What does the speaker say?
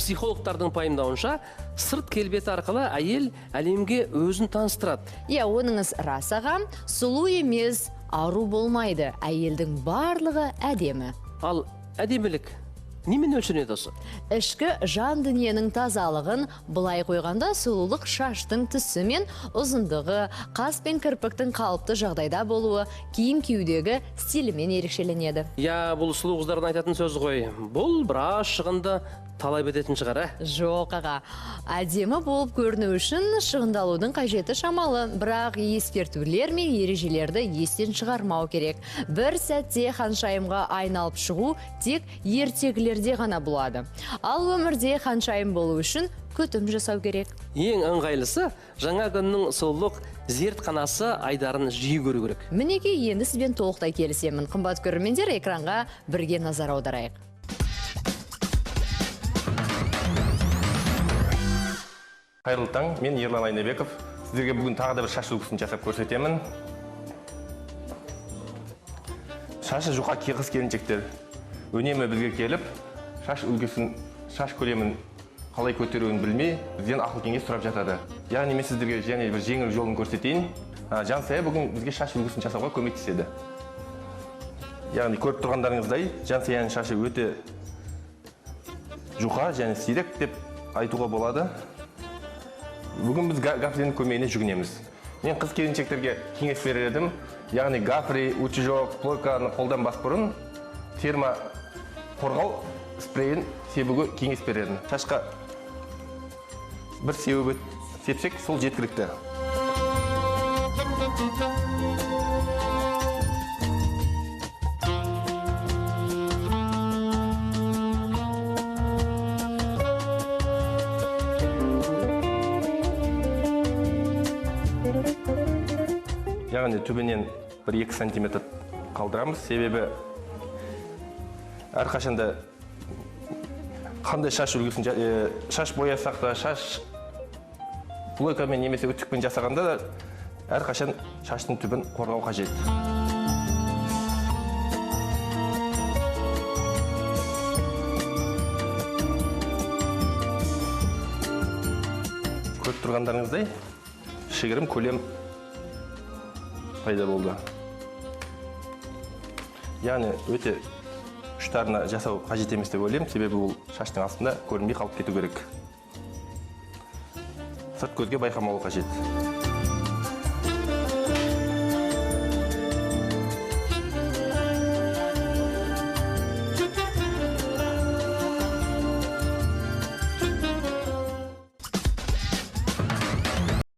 Психологтардың пайымдауынша, сырт келбеті арқылы әйел әлемге өзін таныстырады. Иә, оныңыз рас, аға. Сұлу емес, ару болмайды. Әйелдің барлығы әдемі. Ал әдемілік немен өлшенеді осы? Ішкі жан дүниенің тазалығын былай қойғанда, сұлулық шаштың түсі мен ұзындығы, қас пен кірпіктің қалыпты жағдайда болуы, киім киюдегі стилімен ерекшеленеді. Я, бұл сұлу қыздардың айтатын сөзі ғой. Бұл біраз шығынды талап ететін шығар, ә? Жоқ, аға. Әдемі болып көріну үшін шығындалудың қажеті шамалы, бірақ ескертулер мен ережелерді естен шығармау керек. Бір сәтте ханшайымға айналып шығу тек ертегілерде ғана болады. Ал өмірде ханшайым болу үшін күтім жасау керек. Ең ыңғайлысы, жаңа күннің сұлулық зертханасы айдарын жиі көру керек. Мінекей, енді сізбен толықтай келісемін. Қымбат көрермендер, экранға бірге назар аударайық. Қайырлы таң, мен Ерлан Айнабеков. Сіздерге бүгін тағы да бір шаш үлгісін жасап көрсетемін. Шашы жұқа қыз келіншектер үнемі бізге келіп, шаш үлгісін, шаш көлемін қалай көтеруін білмей, бізден ақыл кеңес сұрап жатады. Яғни мен сіздерге және бір жеңіл жолын көрсетейін. Жансая бүгін бізге шаш үлгісін жасауға көмектеседі. Яғни көріп тұрғандарыңыздай, Жансаяның шашы өте жұқа және сирек деп айтуға болады. Бүгін біз гафренің көмегіне жүгінеміз. Мен қыз келіншектерге кеңес берер едім. Яғни гафри, утюжок, плойканы қолданбас бұрын термо қорғау спрейін себуге кеңес берер едім. Шашқа бір сеуіп сепсек, сол жеткілікті. Яғни түбінен 1-2 сантиметр қалдырамыз, себебі әрқашанда қандай шаш үлгісін шаш боясақ та, шаш плойкамен немесе үтікпен жасағанда да әрқашан шаштың түбін қорғау қажет. Көріп тұрғандарыңыздай, кішігірім көлем пайда болды. Яғни өте ұштарына жасау қажет емес деп ойлаймын, себебі ол шаштың астында көрінбей қалып кету керек. Сырт көзге байқамауы қажет.